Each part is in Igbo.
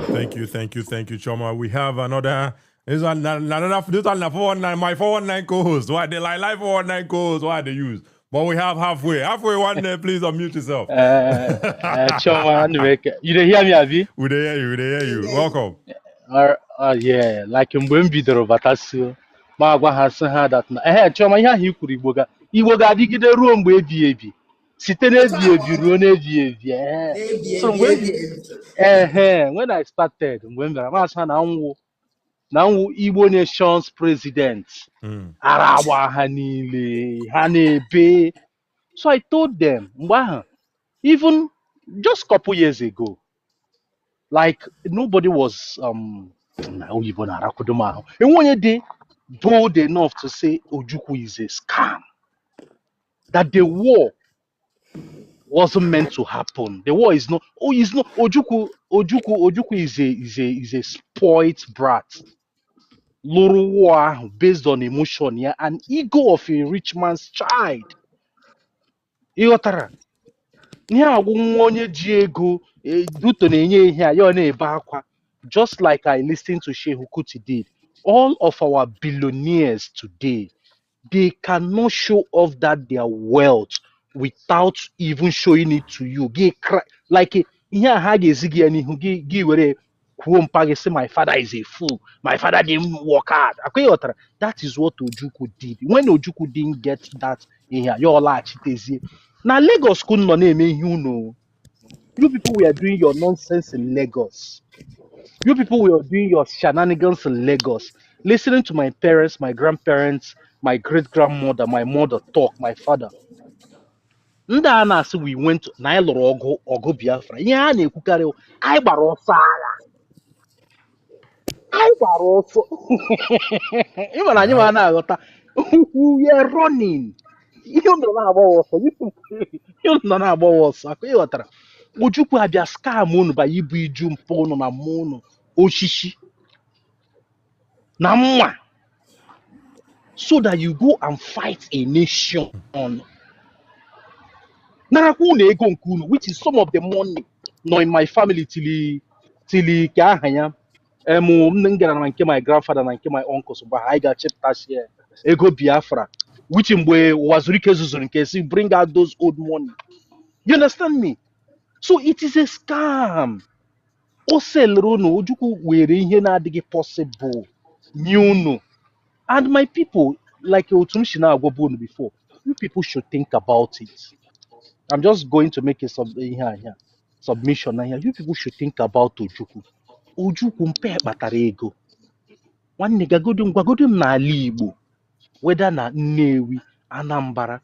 Thank you, thank you, thank you, Choma. We have another. This one, another. This one, 419. My 419 co-host. Why they like live 419 co-host? Why they use? But we have halfway. Halfway one there. Please unmute yourself. Chioma, Anụmeke. You dey hear me, abi? We dey hear you. We dey hear you. Welcome. Yeah, like mgbe m bidoro batasio, ma agwa ha sị ha that na ehe Chioma, ihe ahụ i kwuru, Igbo ga Igbo ga-adịgide ruo mgbe ebighị ebi, site n'ebighị ebi ruo n'ebighị ebi, ehe. Ebi So ebi mgbe ebi ebi. Ehe, when I started, mgbe m bịara, masị ha na nwụ Igbo Nations President, ara agba ha niile, ha na-ebe. So I told them mgbe ahụ, even just couple years ago, like nobody was na oyibo na-arakwudo m ahụ, enwe onye dị bold enough to say Ojukwu is a scam, that the war wasn't meant to happen. The war is not, oh, is not Ojukwu. Ojukwu is a spoilt brat lụrụ war ahụ based on emotion ya and ego of a rich man's child. Ịghọtara ihe agwụ nwa onye ji ego, duto na-enye ihe a ya ọ na-ebe akwa. Just like I listened to Shehu Kuti did, all of our billionaires today, they cannot show off that their wealth without even showing it to you. Gị cry like ihe a ha ga-ezi gị ya n'ihu gị, gị were kwuo mpa gị sị, "My father is a fool, my father didn't work hard." Akwa ịghọtara? That is what Ojukwu did. When Ojukwu didn't get that ihe a, ya ọ laghachitezie na Lagos ka unu nọ na-eme ihe unu. You people were doing your nonsense in Lagos. You people were doing your shenanigans in Lagos. Listening to my parents, my grandparents, my great grandmother, my mother talk, my father, ndị a na-asị we went na anyị lụrụ ọgụ ọgụ Biafra, ihe a na-ekwukarị bụ, anyị gbara ọsọ agha, anyị gbara ọsọ. Ị mara anyị ma na-aghọta, we are running. Ihe unu nọ na-agbawa ọsọ, ihe unu nọ na-agbawa ọsọ. Akụ ịghọtara, Ojukwu abịa scam unu ba ibu iju mpụ unu na mmụọ unu osisi na mma so that you go and fight a nation, narakwa unu ego nke unu, which is some of the money nọ in my family tili ka aha ya em m gara na nke my grandfather na nke my uncles mgbe anyị ga-achịpụtasị ya ego Biafra, which mgbe Ụwazurike zuzuru nke si bring out those old money. You understand me? So it is a scam. O selere unu. Ojukwu were ihe na-adịghị possible nye unu. And my people, like otu m si na-agwaba unu before, you people should think about it. I'm just going to make a sub ihe a here, submission na here. You people should think about Ojukwu. Ojukwu mpe kpatara ego. Nwanne, gagodu gwagodu m n'ala Igbo, whether na Nnewi, Anambra,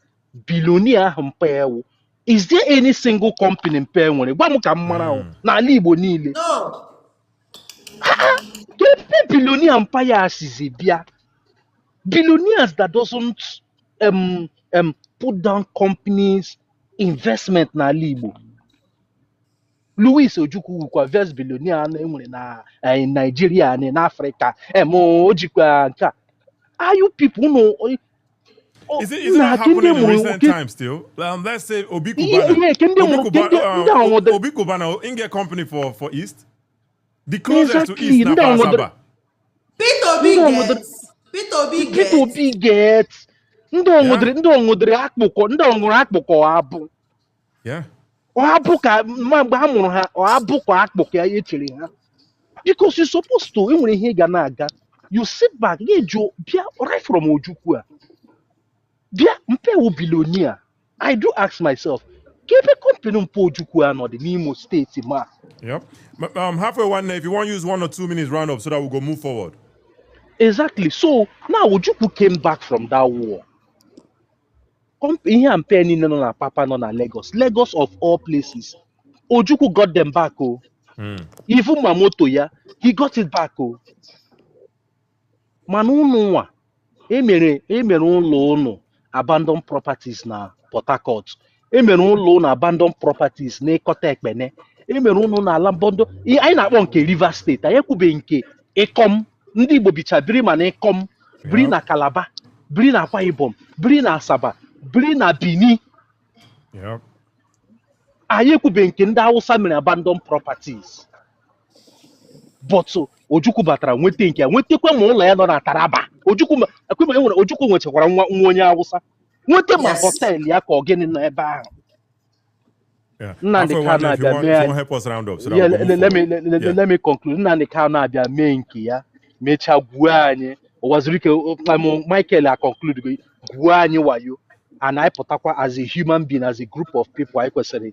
billionaire ahụ mpe ewu, is there any single company mpe nwere? Gwa m ka m mara o n'ala Igbo niile. No. Ebe billionaire mpa ya sizi bịa, billionaires that doesn't put down companies investment n'ala Igbo. Louis Ojukwu wukwa first billionaire na enwere na Nigeria na n'Africa em o jikwa nke a. Are you people no? Is it not happening in recent times still? Let's say Obi Cubana. Yeah, Obi ndị ahụ Obi Cubana, in get company for East. The closest to East now ndị ahụ for Asaba. Peter Obi Ndị ahụ gets. Peter Obi Peter gets. Obi get ndị ọṅụdịrị, ndị ọṅụdịrị akpụkọ, ndị ọṅụrụ akpụkọ abụ ọ abụ ka ma mgbe a mụrụ ha, ọ abụ ka akpụkọ ya echere ha, because you supposed to enwere ihe ị ga na-aga. You sit back, gị jụọ, bịa right from Ojukwu a bịa mpewu billionaire. I do ask myself, ka ebe company mpe Ojukwu a nọ dị n'Imo Steeti ma? Yep. But, halfway one, if you want to use 1 or 2 minutes round up so that we go move forward. Exactly. So now Ojukwu came back from that war. Ihe a mpe niile nọ na papa nọ na Lagos, Lagos of all places, Ojukwu got them back o. Even ma moto ya, he got it back o. Mana unu nwa emere ụlọ unu abandon properties na Port Harcourt, emere ụlọ unu abandon properties na Ịkọta Ekpene, emere unu na ala mbondo ihe anyị na-akpọ nke Rivers Steeti. Anyị ekwubeghị nke Ịkọm. Ndị Igbo bicha biri ma na Ịkọm biri, na Calabar biri, na Akwa Ibom biri, na Asaba biri, na Benin. Anyị ekwubeghị nke ndị Hausa mere abandon properties. But so, Ojukwu batara nweta nke ya, nwetakwa ma ụlọ ya nọ na Taraba. Ojukwu ekwema enwere Ojukwu nwechakwara nwa nwa onye Awụsa, nweta ma hotel ya ka ọ gịnị nọ ebe ahụ. Nnamdi Halfway Kanu one, if you abịa want, mee if you want help us round up so that yeah, we can let, move let me forward. let, let me conclude. Nnamdi Kanu abịa mee nke ya, mechaa gwuo anyị Ụwazurike, Michael a conclude go gwuo anyị wayo, and anyị pụtakwa as a human being, as a group of people, anyị kwesịrị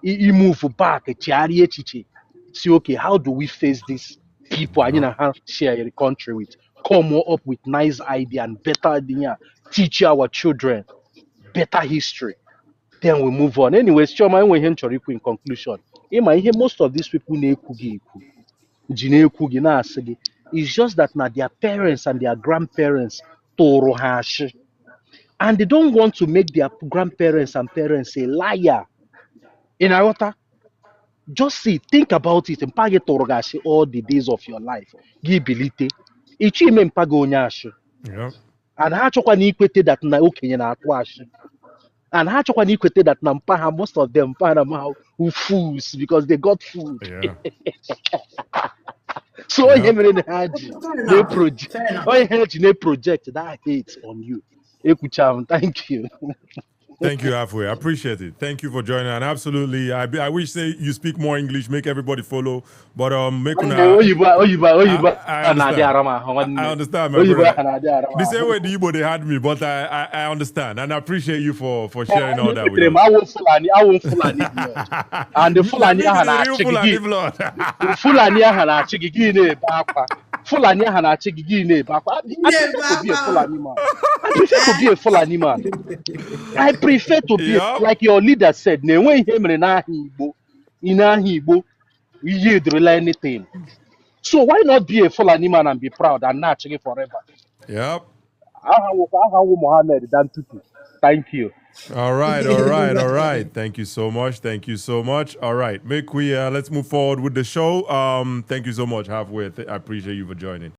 imove back, chegharịa echiche, si, okay, how do we face these people anyị na ha share a country with? Come up with nice idea and better idea, teach our children better history, then we move on. Anyways, Chioma, enwe ihe m chọrọ ikwu in conclusion. Ịma ihe most of these people na-ekwu gị ekwu ji na-ekwu gị na-asị gị, it's just that na their parents and their grandparents tụrụ ha ashị, and they don't want to make their grandparents and parents a liar. Ị na-aghọta? Just see, think about it. Mpa gị tụrụ gị ashị all the days of your life, gị bilite ịchọ ime mpa gị onye ashị. And ha achọkwa na ikwete that na okenye na-atụ ashị, and ha achọkwa na ikwete that na mpa ha, most of them, mpa ha na mma ha who fools because they got food. So ihe mere na ha ji Fair enough. na-eproject Fair enough. onye ha ji na-project that hate on you. Ekwucha m. Thank you. Thank you, Halfway. I appreciate it. Thank you for joining. And absolutely, I wish say you speak more English, make everybody follow. But make Nwanne, una, oyibo oyibo oyibo I a na-adị understand. ara m ahụ. I Nwanne, understand, my oyibo brother. ahụ na-adị ara m The same ahụ. way the Igbo they had me, but I understand and I appreciate you for sharing all that with Ekwetere m us. awụ Fulani, awụ Fulani blood, and the Fulani You ahụ the real na-achị gị Fulani gị blood. Fulani ahụ na-achị gị, gị na-ebe akwa. Fulani ahụ na-achị gị, gị na-ebe akwa. I Na-ebe prefer to be a akwa. Fulani man. I prefer to be a Fulani man. I prefer to be like your leader said, na enweghị ihe mere n'aha Igbo ị n'aha Igbo ihe edorela anything. So why not be a Fulani man and be proud and na-achị gị forever? Aha wụ Mohammed Dantutu. Thank you. All right, all right, all right. Thank you so much. Thank you so much. All right, make we let's move forward with the show. Thank you so much, Halfway. I appreciate you for joining.